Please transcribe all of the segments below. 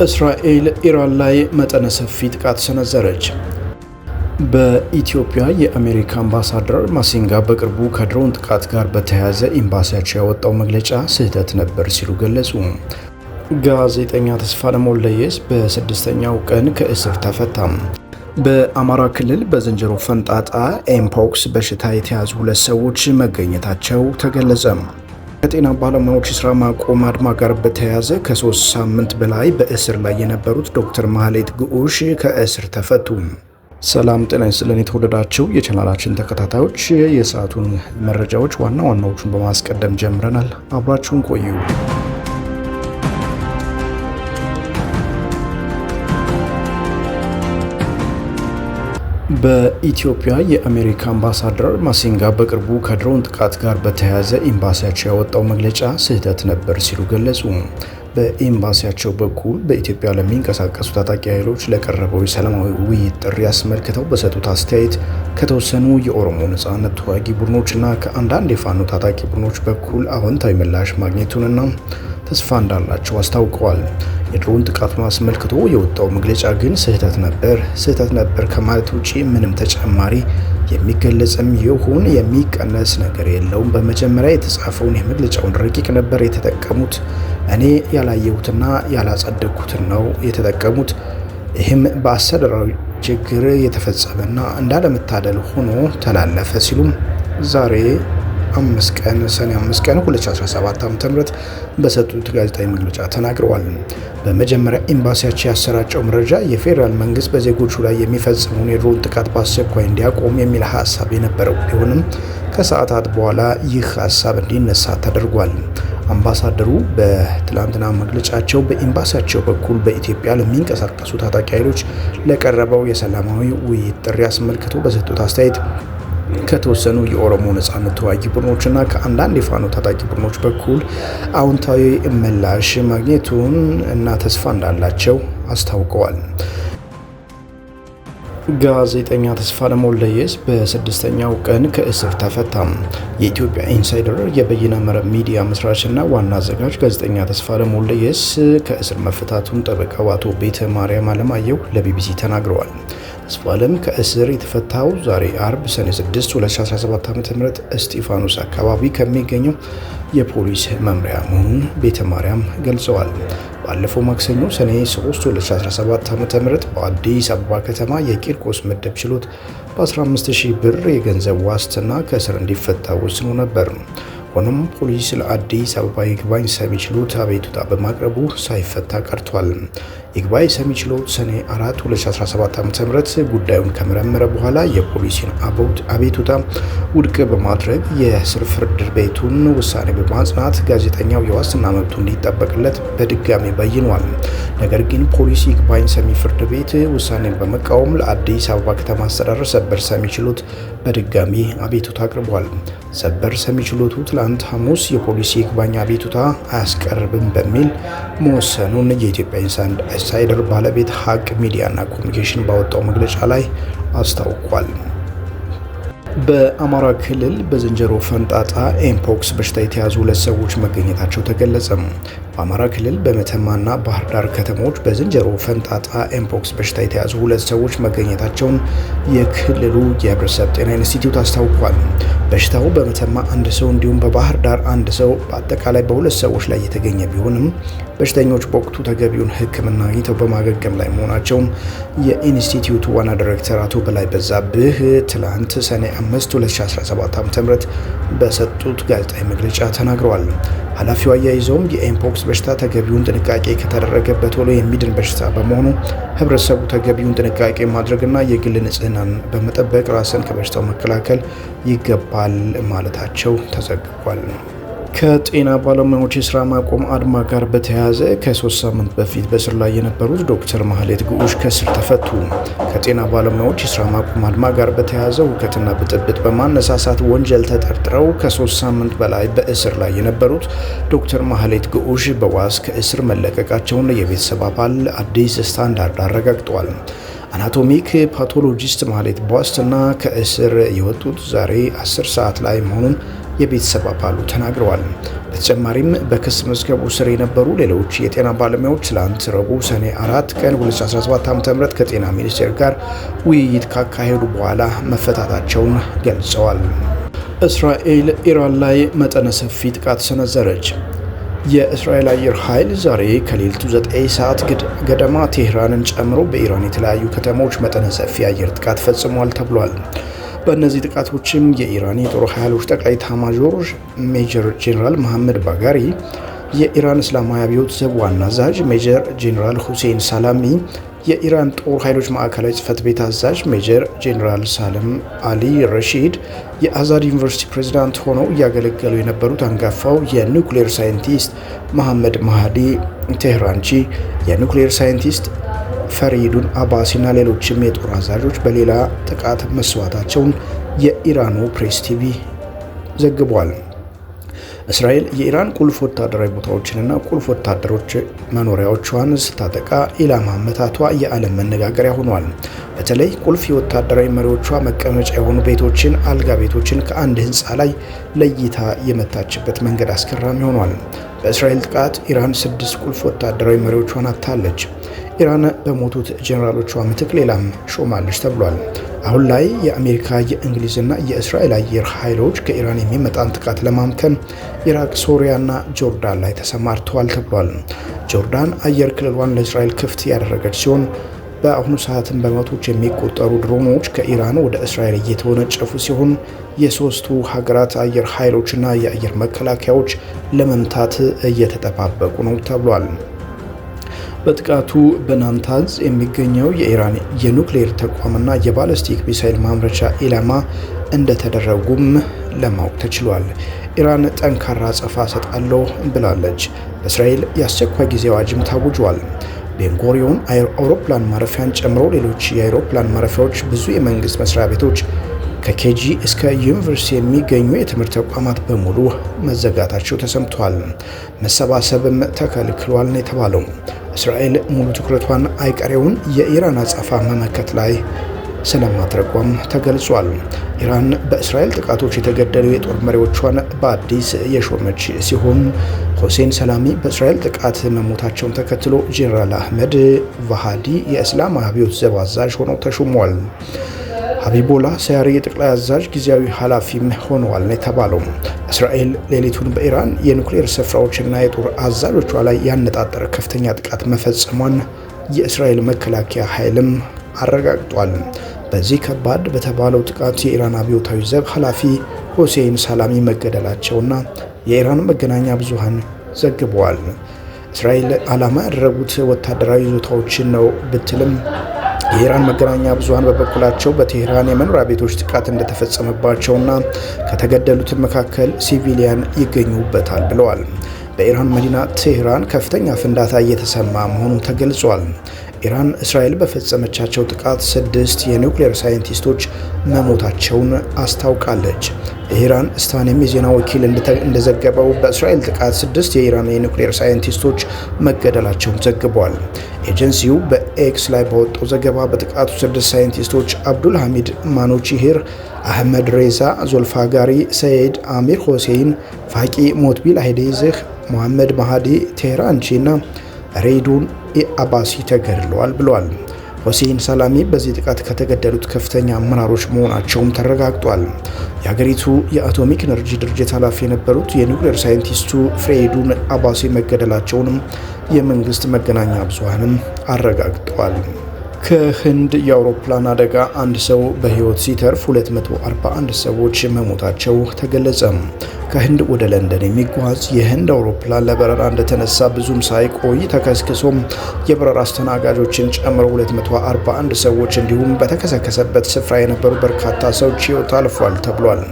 እስራኤል ኢራን ላይ መጠነ ሰፊ ጥቃት ሰነዘረች። በኢትዮጵያ የአሜሪካ አምባሳደር ማሲንጋ በቅርቡ ከድሮን ጥቃት ጋር በተያያዘ ኤምባሲያቸው ያወጣው መግለጫ ስህተት ነበር ሲሉ ገለጹ። ጋዜጠኛ ተስፋለም ወልደየስ በስድስተኛው ቀን ከእስር ተፈታም። በአማራ ክልል በዝንጀሮ ፈንጣጣ ኤምፖክስ በሽታ የተያዙ ሁለት ሰዎች መገኘታቸው ተገለጸ። ከጤና ባለሙያዎች የስራ ማቆም አድማ ጋር በተያያዘ ከ3 ሳምንት በላይ በእስር ላይ የነበሩት ዶክተር ማህሌት ግዑሽ ከእስር ተፈቱ። ሰላም ጤና ይስጥልን። የተወደዳችሁ የቻናላችን ተከታታዮች፣ የሰዓቱን መረጃዎች ዋና ዋናዎቹን በማስቀደም ጀምረናል። አብራችሁን ቆዩ። በኢትዮጵያ የአሜሪካ አምባሳደር ማሲንጋ በቅርቡ ከድሮን ጥቃት ጋር በተያያዘ ኤምባሲያቸው ያወጣው መግለጫ ስህተት ነበር ሲሉ ገለጹ። በኤምባሲያቸው በኩል በኢትዮጵያ ለሚንቀሳቀሱ ታጣቂ ኃይሎች ለቀረበው የሰላማዊ ውይይት ጥሪ አስመልክተው በሰጡት አስተያየት ከተወሰኑ የኦሮሞ ነጻነት ተዋጊ ቡድኖችና ከአንዳንድ የፋኖ ታጣቂ ቡድኖች በኩል አዎንታዊ ምላሽ ማግኘቱንና ተስፋ እንዳላቸው አስታውቀዋል። የድሮን ጥቃቱን አስመልክቶ የወጣው መግለጫ ግን ስህተት ነበር፣ ስህተት ነበር ከማለት ውጪ ምንም ተጨማሪ የሚገለጽም ይሁን የሚቀነስ ነገር የለውም። በመጀመሪያ የተጻፈውን የመግለጫውን ረቂቅ ነበር የተጠቀሙት። እኔ ያላየሁትና ያላጸደቅኩትን ነው የተጠቀሙት። ይህም በአስተዳደራዊ ችግር የተፈጸመና እንዳለመታደል ሆኖ ተላለፈ ሲሉም ዛሬ 5 ቀን ሰኔ 5 ቀን 2017 ዓ.ም በሰጡት ጋዜጣዊ መግለጫ ተናግረዋል። በመጀመሪያ ኤምባሲያቸው ያሰራጨው መረጃ የፌዴራል መንግስት በዜጎቹ ላይ የሚፈጽመውን የድሮን ጥቃት በአስቸኳይ እንዲያቆም የሚል ሀሳብ የነበረው ቢሆንም ከሰዓታት በኋላ ይህ ሀሳብ እንዲነሳ ተደርጓል። አምባሳደሩ በትላንትና መግለጫቸው በኤምባሲያቸው በኩል በኢትዮጵያ ለሚንቀሳቀሱ ታጣቂ ኃይሎች ለቀረበው የሰላማዊ ውይይት ጥሪ አስመልክቶ በሰጡት አስተያየት ከተወሰኑ የኦሮሞ ነጻነት ተዋጊ ቡድኖችና ከአንዳንድ የፋኖ ታጣቂ ቡድኖች በኩል አዎንታዊ ምላሽ ማግኘቱን እና ተስፋ እንዳላቸው አስታውቀዋል። ጋዜጠኛ ተስፋለም ወልደየስ በስድስተኛው ቀን ከእስር ተፈታም። የኢትዮጵያ ኢንሳይደር የበይነ መረብ ሚዲያ መስራችና ዋና አዘጋጅ ጋዜጠኛ ተስፋለም ወልደየስ ከእስር መፈታቱን ጠበቃው አቶ ቤተ ማርያም አለማየሁ ለቢቢሲ ተናግረዋል። ተስፋለም ከእስር የተፈታው ዛሬ አርብ ሰኔ 6 2017 ዓ.ም እስጢፋኖስ አካባቢ ከሚገኘው የፖሊስ መምሪያ መሆኑን ቤተ ማርያም ገልጸዋል። ባለፈው ማክሰኞ ሰኔ 3 2017 ዓ.ም በአዲስ አበባ ከተማ የቂርቆስ ምድብ ችሎት በ15,000 ብር የገንዘብ ዋስትና ከእስር እንዲፈታ ወስኖ ነበር። ሆኖም ፖሊስ ለአዲስ አበባ ይግባኝ ሰሚ ችሎት አቤቱታ በማቅረቡ ሳይፈታ ቀርቷል። ይግባኝ ሰሚ ችሎት ሰኔ 4 2017 ዓ.ም ጉዳዩን ከመረመረ በኋላ የፖሊስን አቤቱታ ውድቅ በማድረግ የስር ፍርድ ቤቱን ውሳኔ በማጽናት ጋዜጠኛው የዋስትና መብቱ እንዲጠበቅለት በድጋሚ በይኗል። ነገር ግን ፖሊስ ይግባኝ ሰሚ ፍርድ ቤት ውሳኔን በመቃወም ለአዲስ አበባ ከተማ አስተዳደር ሰበር ሰሚ ችሎት በድጋሚ አቤቱታ አቅርቧል። ሰበር ሰሚ ችሎቱ ትላንት ሐሙስ የፖሊስ ይግባኝ አቤቱታ አያስቀርብም በሚል መወሰኑን የኢትዮጵያ ኢንሳይደር ባለቤት ሀቅ ሚዲያና ኮሚኒኬሽን ባወጣው መግለጫ ላይ አስታውቋል። በአማራ ክልል በዝንጀሮ ፈንጣጣ ኤምፖክስ በሽታ የተያዙ ሁለት ሰዎች መገኘታቸው ተገለጸ። በአማራ ክልል በመተማና ባህር ዳር ከተሞች በዝንጀሮ ፈንጣጣ ኤምፖክስ በሽታ የተያዙ ሁለት ሰዎች መገኘታቸውን የክልሉ የሕብረተሰብ ጤና ኢንስቲትዩት አስታውቋል። በሽታው በመተማ አንድ ሰው እንዲሁም በባህር ዳር አንድ ሰው፣ በአጠቃላይ በሁለት ሰዎች ላይ የተገኘ ቢሆንም በሽተኞች በወቅቱ ተገቢውን ሕክምና አግኝተው በማገገም ላይ መሆናቸውን የኢንስቲትዩቱ ዋና ዳይሬክተር አቶ በላይ በዛብህ ትላንት ሰኔ 5 2017 ዓ.ም በሰጡት ጋዜጣዊ መግለጫ ተናግረዋል። ኃላፊው አያይዘውም የኤምፖክስ በሽታ ተገቢውን ጥንቃቄ ከተደረገበት ቶሎ የሚድን በሽታ በመሆኑ ህብረተሰቡ ተገቢውን ጥንቃቄ ማድረግና የግል ንጽህናን በመጠበቅ ራስን ከበሽታው መከላከል ይገባል ማለታቸው ተዘግቧል። ከጤና ባለሙያዎች የስራ ማቆም አድማ ጋር በተያያዘ ከ3 ሳምንት በፊት በእስር ላይ የነበሩት ዶክተር ማህሌት ግዑሽ ከእስር ተፈቱ። ከጤና ባለሙያዎች የስራ ማቆም አድማ ጋር በተያያዘ ሁከትና ብጥብጥ በማነሳሳት ወንጀል ተጠርጥረው ከ3 ሳምንት በላይ በእስር ላይ የነበሩት ዶክተር ማህሌት ግዑሽ በዋስ ከእስር መለቀቃቸውን የቤተሰብ አባል አዲስ ስታንዳርድ አረጋግጧል። Anatomic pathologist ማህሌት በዋስትና ከእስር የወጡት ዛሬ 10 ሰዓት ላይ መሆኑን የቤተሰብ አባሉ ተናግረዋል። በተጨማሪም በክስ መዝገቡ ስር የነበሩ ሌሎች የጤና ባለሙያዎች ትላንት ረቡዕ ሰኔ 4 ቀን 2017 ዓ.ም ከጤና ሚኒስቴር ጋር ውይይት ካካሄዱ በኋላ መፈታታቸውን ገልጸዋል። እስራኤል ኢራን ላይ መጠነ ሰፊ ጥቃት ሰነዘረች። የእስራኤል አየር ኃይል ዛሬ ከሌሊቱ 9 ሰዓት ገደማ ቴህራንን ጨምሮ በኢራን የተለያዩ ከተሞች መጠነ ሰፊ የአየር ጥቃት ፈጽሟል ተብሏል። በእነዚህ ጥቃቶችም የኢራን የጦር ኃይሎች ጠቅላይ ኤታማዦር ሜጀር ጄኔራል መሐመድ ባጋሪ፣ የኢራን እስላማዊ አብዮት ዘብ ዋና አዛዥ ሜጀር ጄኔራል ሁሴን ሳላሚ፣ የኢራን ጦር ኃይሎች ማዕከላዊ ጽሕፈት ቤት አዛዥ ሜጀር ጄኔራል ሳለም አሊ ረሺድ፣ የአዛድ ዩኒቨርሲቲ ፕሬዝዳንት ሆነው እያገለገሉ የነበሩት አንጋፋው የኒውክሌር ሳይንቲስት መሐመድ ማህዲ ቴህራንቺ፣ የኒውክሌር ሳይንቲስት ፈሪዱን አባሲና ሌሎችም የጦር አዛዦች በሌላ ጥቃት መሰዋታቸውን የኢራኑ ፕሬስ ቲቪ ዘግቧል። እስራኤል የኢራን ቁልፍ ወታደራዊ ቦታዎችንና ቁልፍ ወታደሮች መኖሪያዎቿን ስታጠቃ ኢላማ መታቷ የዓለም መነጋገሪያ ሆኗል። በተለይ ቁልፍ የወታደራዊ መሪዎቿ መቀመጫ የሆኑ ቤቶችን፣ አልጋ ቤቶችን ከአንድ ሕንፃ ላይ ለይታ የመታችበት መንገድ አስገራሚ ሆኗል። በእስራኤል ጥቃት ኢራን 6 ቁልፍ ወታደራዊ መሪዎቿን አጥታለች። ኢራን በሞቱት ጄኔራሎቿ ምትክ ሌላም ሾማለች ተብሏል። አሁን ላይ የአሜሪካ፣ የእንግሊዝና የእስራኤል አየር ኃይሎች ከኢራን የሚመጣን ጥቃት ለማምከን ኢራቅ፣ ሶሪያና ጆርዳን ላይ ተሰማርተዋል ተብሏል። ጆርዳን አየር ክልሏን ለእስራኤል ክፍት ያደረገች ሲሆን በአሁኑ ሰዓትም በመቶዎች የሚቆጠሩ ድሮኖች ከኢራን ወደ እስራኤል እየተወነጨፉ ሲሆን የሶስቱ ሀገራት አየር ኃይሎችና የአየር መከላከያዎች ለመምታት እየተጠባበቁ ነው ተብሏል። በጥቃቱ በናታንዝ የሚገኘው የኢራን የኑክሌር ተቋምና የባለስቲክ ሚሳይል ማምረቻ ኢላማ እንደተደረጉም ለማወቅ ተችሏል። ኢራን ጠንካራ አጸፋ እሰጣለሁ ብላለች። በእስራኤል የአስቸኳይ ጊዜ አዋጅም ታውጇል። ቤንጎሪዮን አውሮፕላን ማረፊያን ጨምሮ ሌሎች የአውሮፕላን ማረፊያዎች፣ ብዙ የመንግስት መስሪያ ቤቶች፣ ከ KG እስከ ዩኒቨርሲቲ የሚገኙ የትምህርት ተቋማት በሙሉ መዘጋታቸው ተሰምቷል። መሰባሰብም ተከልክሏል ነው የተባለው። እስራኤል ሙሉ ትኩረቷን አይቀሬውን የኢራን አጸፋ መመከት ላይ ስለማድረጓም ተገልጿል። ኢራን በእስራኤል ጥቃቶች የተገደሉ የጦር መሪዎቿን በአዲስ የሾመች ሲሆን ሁሴን ሰላሚ በእስራኤል ጥቃት መሞታቸውን ተከትሎ ጄኔራል አህመድ ቫሃዲ የእስላም አብዮት ዘብ አዛዥ ሆነው ተሹሟል። ሀቢቦላ ሰያሪ የጠቅላይ አዛዥ ጊዜያዊ ኃላፊም ሆነዋል ነው የተባለው። እስራኤል ሌሊቱን በኢራን የኑክሌር ስፍራዎችና የጦር አዛዦቿ ላይ ያነጣጠረ ከፍተኛ ጥቃት መፈጸሟን የእስራኤል መከላከያ ኃይልም አረጋግጧል። በዚህ ከባድ በተባለው ጥቃት የኢራን አብዮታዊ ዘብ ኃላፊ ሁሴን ሳላሚ መገደላቸውና የኢራን መገናኛ ብዙሃን ዘግበዋል። እስራኤል ዓላማ ያደረጉት ወታደራዊ ይዞታዎችን ነው ብትልም የኢራን መገናኛ ብዙሃን በበኩላቸው በቴህራን የመኖሪያ ቤቶች ጥቃት እንደተፈጸመባቸውና ከተገደሉት መካከል ሲቪሊያን ይገኙበታል ብለዋል። በኢራን መዲና ቴህራን ከፍተኛ ፍንዳታ እየተሰማ መሆኑ ተገልጿል። ኢራን እስራኤል በፈጸመቻቸው ጥቃት 6 የኒውክሌር ሳይንቲስቶች መሞታቸውን አስታውቃለች። የኢራን ስታኒም የዜና ወኪል እንደዘገበው በእስራኤል ጥቃት 6 የኢራን የኒውክሌር ሳይንቲስቶች መገደላቸውን ዘግቧል። ኤጀንሲው በኤክስ ላይ ባወጣው ዘገባ በጥቃቱ 6 ሳይንቲስቶች አብዱል ሐሚድ ማኖቺሂር፣ አህመድ ሬዛ ዞልፋጋሪ፣ ሰይድ አሚር ሆሴይን ፋቂ፣ ሞትቢል አይዴዝህ፣ መሐመድ ማሃዲ ቴህራንቺ እና ሬዱን አባሲ ተገድለዋል ብሏል። ሁሴን ሰላሚ በዚህ ጥቃት ከተገደሉት ከፍተኛ አመራሮች መሆናቸውም ተረጋግጧል። የሀገሪቱ የአቶሚክ ኤነርጂ ድርጅት ኃላፊ የነበሩት የኒውክሌር ሳይንቲስቱ ፍሬዱን አባሲ መገደላቸውንም የመንግስት መገናኛ ብዙሃንም አረጋግጠዋል። ከህንድ የአውሮፕላን አደጋ አንድ ሰው በህይወት ሲተርፍ 241 ሰዎች መሞታቸው ተገለጸ። ከህንድ ወደ ለንደን የሚጓዝ የህንድ አውሮፕላን ለበረራ እንደተነሳ ብዙም ሳይቆይ ተከስክሶም የበረራ አስተናጋጆችን ጨምሮ 241 ሰዎች እንዲሁም በተከሰከሰበት ስፍራ የነበሩ በርካታ ሰዎች ህይወት አልፏል ተብሏል።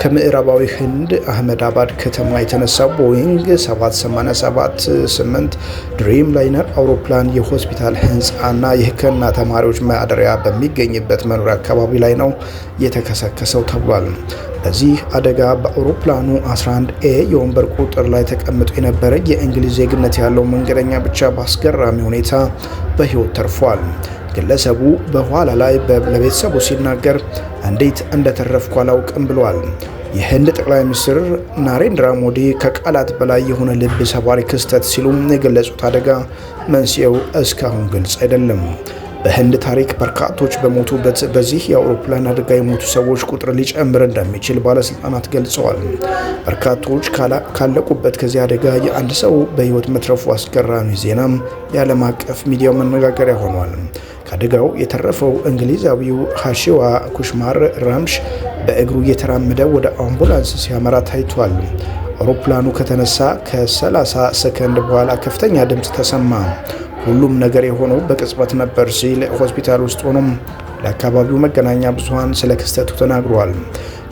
ከምዕራባዊ ህንድ አህመድ አባድ ከተማ የተነሳው ቦይንግ 787-8 ድሪም ላይነር አውሮፕላን የሆስፒታል ህንፃና የህክምና ተማሪዎች ማደሪያ በሚገኝበት መኖሪያ አካባቢ ላይ ነው የተከሰከሰው ተብሏል። በዚህ አደጋ በአውሮፕላኑ 11 A የወንበር ቁጥር ላይ ተቀምጦ የነበረ የእንግሊዝ ዜግነት ያለው መንገደኛ ብቻ በአስገራሚ ሁኔታ በህይወት ተርፏል። ግለሰቡ በኋላ ላይ ለቤተሰቡ ሲናገር እንዴት እንደተረፍኩ አላውቅም ብሏል። የህንድ ጠቅላይ ሚኒስትር ናሬንድራ ሞዲ ከቃላት በላይ የሆነ ልብ ሰባሪ ክስተት ሲሉ የገለጹት አደጋ መንስኤው እስካሁን ግልጽ አይደለም። በህንድ ታሪክ በርካቶች በሞቱበት በዚህ የአውሮፕላን አደጋ የሞቱ ሰዎች ቁጥር ሊጨምር እንደሚችል ባለስልጣናት ገልጸዋል። በርካቶች ካለቁበት ከዚህ አደጋ የአንድ ሰው በህይወት መትረፉ አስገራሚ ዜናም የዓለም አቀፍ ሚዲያው መነጋገሪያ ሆኗል። ከአደጋው የተረፈው እንግሊዛዊው ሃሺዋ ኩሽማር ራምሽ በእግሩ እየተራመደ ወደ አምቡላንስ ሲያመራ ታይቷል። አውሮፕላኑ ከተነሳ ከ30 ሰከንድ በኋላ ከፍተኛ ድምፅ ተሰማ። ሁሉም ነገር የሆነው በቅጽበት ነበር ሲል ሆስፒታል ውስጥ ሆኖም ለአካባቢው መገናኛ ብዙኃን ስለ ክስተቱ ተናግሯል።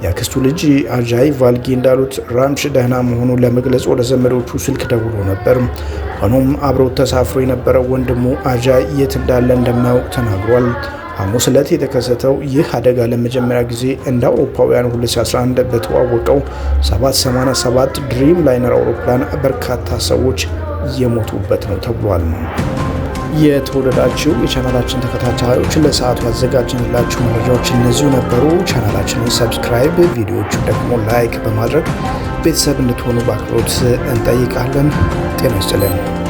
የአክስቱ ልጅ አጃይ ቫልጊ እንዳሉት ራምሽ ደህና መሆኑን ለመግለጽ ወደ ዘመዶቹ ስልክ ደውሎ ነበር። ሆኖም አብረው ተሳፍሮ የነበረው ወንድሙ አጃይ የት እንዳለ እንደማያውቅ ተናግሯል። ሐሙስ ዕለት የተከሰተው ይህ አደጋ ለመጀመሪያ ጊዜ እንደ አውሮፓውያን 2011 በተዋወቀው 787 ድሪም ላይነር አውሮፕላን በርካታ ሰዎች የሞቱበት ነው ተብሏል። የተወደዳችሁ የቻናላችን ተከታታዮች ለሰዓቱ ያዘጋጀንላችሁ መረጃዎች እነዚሁ ነበሩ። ቻናላችንን subscribe፣ ቪዲዮዎቹን ደግሞ like በማድረግ ቤተሰብ እንድትሆኑ በአክብሮት እንጠይቃለን። ጤና ይስጥልን።